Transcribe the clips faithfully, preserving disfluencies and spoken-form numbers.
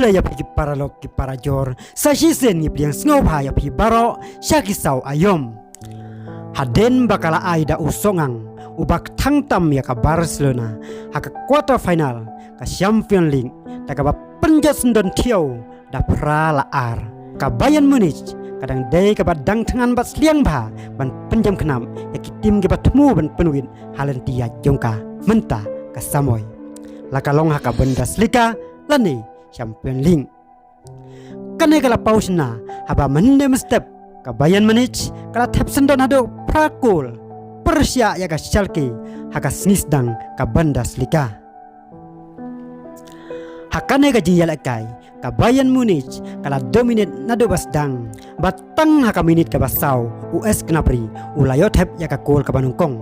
Khublei ïa phi ki paralok ki parajor, sa shisien ngi pdiang sngewbha ïa phi baroh sha ki saw aïom. Hadien ba ka la ai da u Song Ang, uba kthang tam ïa ka Barcelona ha ka quarter final ka Champions League, da kaba pynjot syndon thiaw da phra la ar, ka Bayern Munich ka dang dei kaba dang thngan bad sliang bha ban pynjam khnap ïa ki tim kiba thmu ban pynwit ha lynti ïaid jong ka mynta ka samoi, la ka long ha ka Bundesliga lane Champions League. Kane ka la paw shynna haba mynne mynstep ka Bayern Munich ka la thep syndon haduh phra kol pyrshah ïa ka Schalke ha ka sngi sdang ka Bundesliga. Ha kane ka jingïalehkai, ka Bayern Munich ka la dominate naduh ba sdang, ba tang ha ka minit kaba saw u Serge Gnabry u la ïoh thep ïa ka kol kaba nyngkong.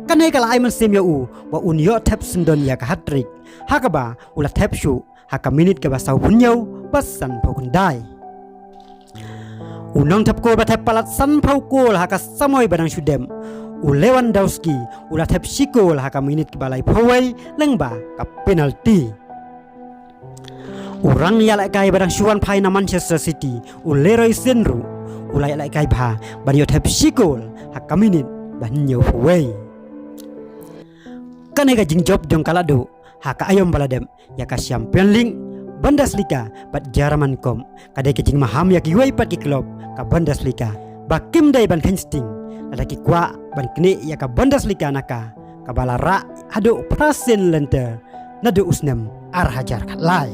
Kane ka la ai mynsiem ïa u ba un ïoh thep syndon ïa ka hat-trick, ha kaba u la thep shuh ha ka minit kaba saw phew hynñiew bad san phew khyndai. U nongthep kol ba thep palat san phew kol ha ka samoi ba dang shu dem, u Lewandowski, u la thep shi kol ha ka minit kaba lai phew wei lyngba ka penalty. U rangïalehkai ba dang shu wan phai na Manchester City, u Leroy Sane ruh u la ïalehkai bha ban ïoh thep shi kol ha ka minit ba hynñiew phew wei. Kane ka jingjop jong ka la duh ha ka aïom ba la dep ïa ka Champions League, Bundesliga bad German Cup. Ka dei ka jingmaham ïa kiwei pat ki club ka Bundesliga ba kim dei ban kheiñ sting lada ki kwah ban knieh ïa ka Bundesliga na ka, kaba la rah haduh phra sien lynter naduh u snem ar hajar khatlai.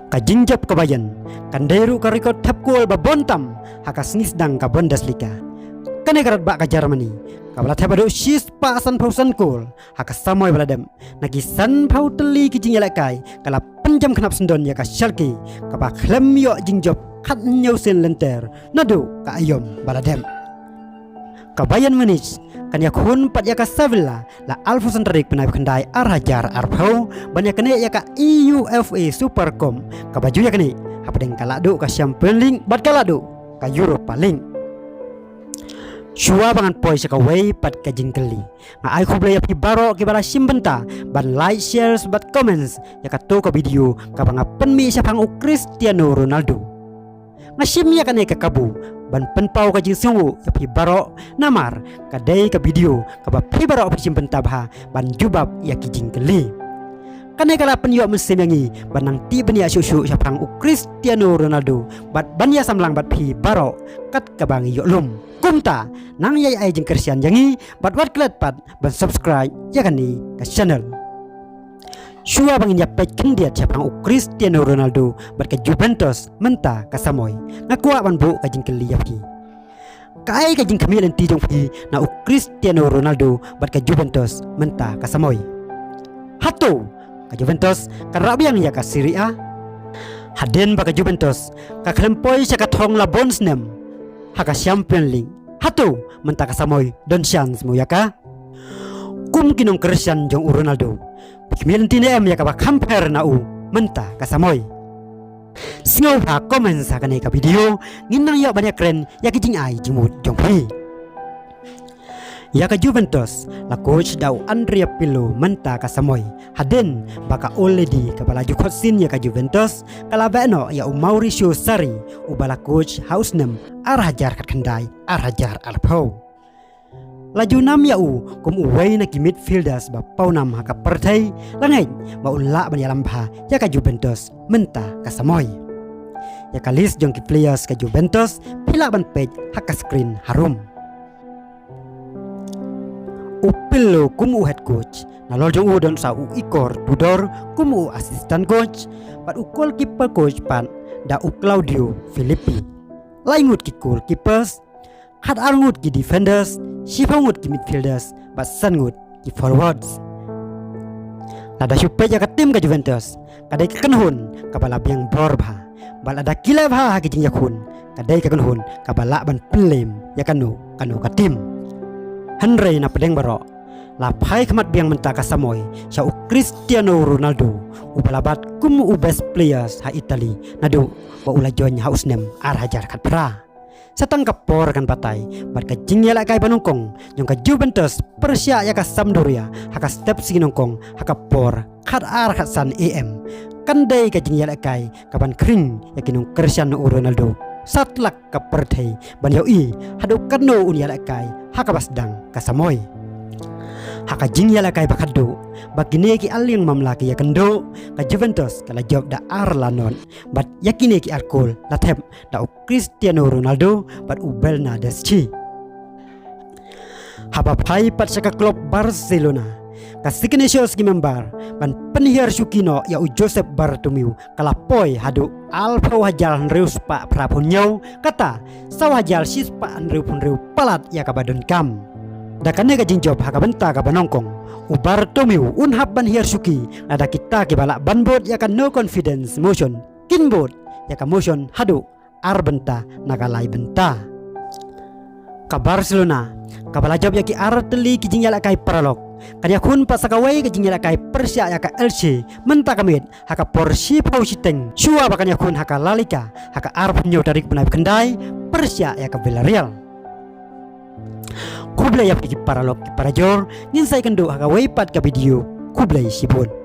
Ka jingjop ka Bayern kan dei ruh ka record thep kol ba bun tam ha ka sngi sdang ka Bundesliga. Kane ka radbah ka Germany kaba la thep haduh shispah san phew san kol ha ka samoi ba la dep, na ki san phew tylli ki jingïalehkai ka la pynjam khnap syndon ïa ka Schalke, kaba khlem ïoh jingjop khathynñiew sien lynter naduh ka aïom ba la dep. Ka Bayern Munich kan ïakhun pat ïa ka Sevilla la arphew san tarik bnai ba khyndai ar hajar arphew, ban ïaknieh ïa ka UEFA Super Cup, kaba ju ïaknieh hapdeng ka la duh ka Champions League bad ka la duh ka Europa League. Shuwa ba ngan poi sha kawei pat ka jingkylli, nga ai khublei ïa phi baroh kiba la shim bynta ban like, shares bad comments ïa kato ka video kaba nga pynmih shaphang u Cristiano Ronaldo. Nga shim ïa kane ka kabu ban pynpaw ka jingsngewnguh ïa phi baroh, namar ka dei ka video kaba phi baroh phi shim bynta bha ban jubab ïa ki jingkylli. Kane ka la pynïoh mynsiem ïa ngi ban nang tip bniah shuh shuh shaphang u Cristiano Ronaldo bad ban ïasamla bad phi baroh kat kaba ngi ïoh lum. Kumta, nang ïai ai jingkyrshan ïa ngi bad wat klet pat ban subscribe ïa kane ka channel. Shuwa ba ngin ïa peit khyndiat shaphang u Cristiano Ronaldo bad ka Juventus mynta ka samoi, nga kwah ban buh ka jingkylli ïa phi. Kaei ka jingkhmih lynti jong phi na u Cristiano Ronaldo bad ka Juventus mynta ka samoi? Hato ka Juventus ka rah biang ïa ka Serie A? Hadien ba ka Juventus ka khlem poi sha ka thong la bun snem ha ka Champions League, hato mynta ka samoi don chance mo ïa ka? Kum ki nongkyrshan jong u Ronaldo, phi khmih lynti ne em ïa kaba kham pher na u mynta ka samoi? Sngewbha comment ha kane ka video, ngin nang ïoh ban ïakren ïa ki jingai jingmut jong phi. Ïa ka Juventus la coach da u Andrea Pirlo mynta ka samoi, hadien ba ka old lady kaba la ju khot sien ïa ka Juventus ka la beh noh ïa u Maurizio Sarri, uba la coach ha u snem ar hajar khatkhyndai ar hajar arphew. La ju nam ïa u kum uwei na ki midfielders ba pawnam ha ka pyrthei, la ngeit ba un lah ban ïalam bha ïa ka Juventus mynta ka samoi. Ïa ka list jong ki players ka Juventus phi lah ban peit ha ka screen harum. U Pirlo kum u head coach, nalor jong u don sa u Igor Tudor kum u assistant coach, bad u goalkeeper coach pat da u Claudio Filippi. Lai ngut ki goalkeepers, khatar ngut ki defenders, shiphew ngut ki midfielders bad san ngut ki forwards. Lada shu peit ïa ka team ka Juventus, ka dei ka kynhun kaba la biang bor bha, bad lada ki leh bha ha ki jingïakhun, ka dei ka kynhun kaba lah ban pynlem ïa kano kano ka team. Hynrei na pdeng baroh, la phai khmat biang mynta ka samoi sha u Cristiano Ronaldo, uba la bat kum u best players ha Italy naduh ba u la join ha u snem ar hajar khatphra. Sa tang ka por kan batai bad ka jingïalehkai ba nyngkong jong ka Juventus pyrshah ïa ka Sampdoria ha ka step sngi nyngkong ha ka por khatar khatsan A M, kan dei ka jingïalehkai kaban khring ïa ki nongkyrshan na u Ronaldo satlak ka pyrthei ban ïohi haduh katno un ïalehkai ha kaba sdang ka samoi. Ha ka jingïalehkai ba khatduh ba kine ki arliang mamla ki ïakynduh, ka Juventus ka la jop da ar la not bad ïa kine ki ar kol la thep da u Cristiano Ronaldo bad u Bernardeschi. Haba phai pat sha ka klub Barcelona, ka Signature ki member ban pynhiar shuki noh ïa u Josep Bartomeu ka la poi haduh arphew hajar hynriew spah phra phew hynñiew, kata saw hajar shi spah hynriew phew hynriew palat ïa kaba donkam. Da kane ka jingjop ha ka bynta kaba nyngkong, u Bartomeu un hap ban hiar shuki lada kita kiba lah ban bud ïa ka no confidence motion kin bud ïa ka motion haduh ar bynta na ka lai bynta. Ka Barcelona kaba la jop ïa ki ar tylli ki jingïalehkai paralok kan ïakhun pat sa kawei ka jingïalehkai pyrshah ïa ka Elche mynta ka miet ha ka por shiphew shiteng shuwa ba kan ïakhun ha ka La Liga ha ka arphew hynñiew tarik bnai ba khyndai pyrshah ïa ka Villarreal. Khublei ïa phi ki paralok ki parajor, ngin sa ïakynduh ha kawei pat ka video. Khublei shibun.